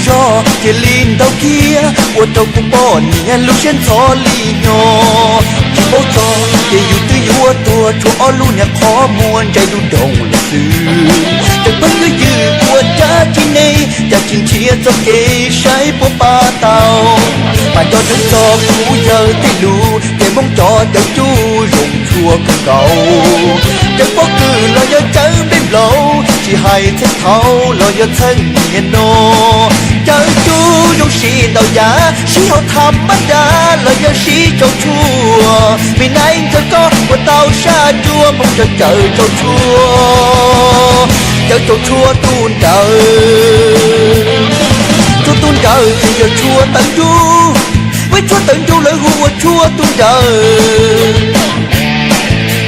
Zog cia li ntau kiag ua rau kuv poj niam lub siab ntxhov li nyo. Tsis paub txog ces yus twb yuav tuag tshuav ob lub niag qhov muag ntsais ntuj doog lawm xwb. Ces pheej ywj ywj ua dab tsi ne, cas tsis nrhiav txoj kev saib puas pab tau. Mas nco ntsoov txog kuv yawg tej lus, ces Hmoob cov cawv cub zoo tshua kawg nkaus. Cawv pob kws los yog cawv nplej nplaum, tsis hais txheej thaum los yog txheej niaj no. Cawv cub zoo siv ntau yam, siv hauv tham mab das los yog siv tsau tshuaj. Me nais ntxawg koj puas tau saj ntsuab Hmoob cov cawv tsau tshuaj? Cawv tsau tshuaj tub nrawm, tshuaj tub nrawm ces yog tshuaj tawv ncuj. Peb tshuaj tawv ncuj lawv hu ua tshuaj tub nrawm.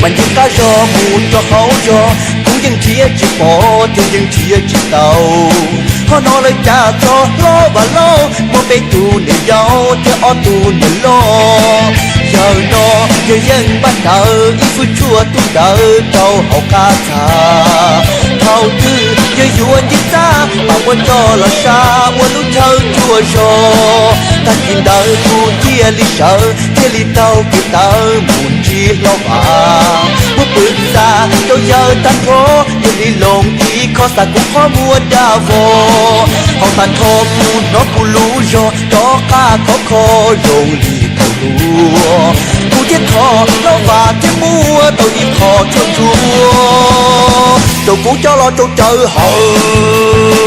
Mas ncig qab zog mus rau hauv zog, kuv yeej nrhiav tsis pom thiab yeej nrhiav tsis tau. Ho hnov lawv cas txog hlob Vam Lauj muaj peb tug niam yau thiab ob tug niam loj. Yawg no yawg yeej npaj rawv ib fwj tshuaj tub nrawm rau hauv qab txag. Thaum twg yawg yuav ncig txaj mam muab coj los sa ua lub chaw cuag zog. Tag kis ntawd kuv thiaj li sawv thiaj li taug kev tawm mus ntsib hlob Vam. Muab pw txaj rau yawg tag nrho, yawg li loos ib khob xav kuv qhov muag dag vog. Hauv tag nrho kuv hnov kuv lub zog rov qab khov kho zoo li thaum ub. Kuv thiaj thov hlob Vam thiab muab tau ib qho tshuaj ntsuab rau kuv coj los rau cawv haus.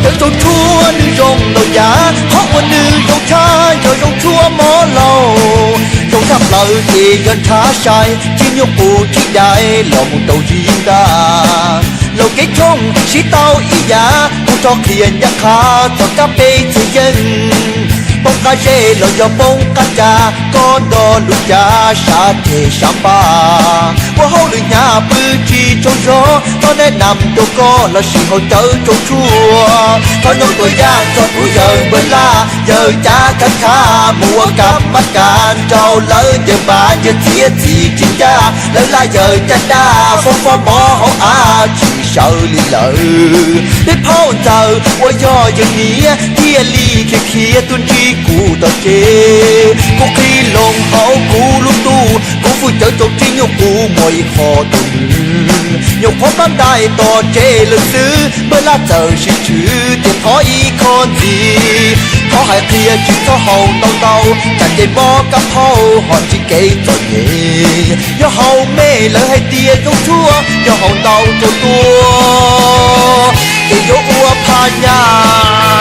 Cawv tsau tshuaj nws zoo ntau yam, qhov uas nws zoo tshaj yog zoo tshuaj mov laus. Zoo tshaj plaws ces yog ntshav sai, tsis nyuaj qus tsis dai los mus rau zib ntaj. Laus kev tshooj siv tau ib yam, kuv rov qhia ncaj qha txog kab peb txhiab yeej. Poob qab zeb los yog poob qab ca, koj nto lub cav sav teg sav npaj. Ua hauj lwm hnyav pw tsis tsaug zog, thov nej nam rau koj los sis haus cawv tsau tshuaj. Thov nyob tua yaj txog kuv yawg npawg Laj, yawg cav khav khav mus ua kam mab kas nraug lawv ncaws npas ncaws txiav txim tsis ncaj, lawv laj yawg caj dab fob fob mov hauv av tsis sawv li lawm. Peb phaub ntxawm uas yog yawg niam thiaj li khiav khiav tuaj ntsib kuv tom tsev. Kuv qhib loo hauv kuv lub ntuj, kuv fwj cawv tsau tsib nyuj qus muaj ib qho rau nws. Nyuam qhuav npaj ntais tom tsev lawm xwb, npawg Laj txawm sib tshwm tias thov ib qho ntxiv. Thov hais qhia tsis txhob haus ntau ntau, tsam ces mob kab phauj ho tsis kev txom nyem. Yog haus me lawv hais tias zoo tshuaj, yog haus ntau rau tuaj ces yuav ua phaj nyaj.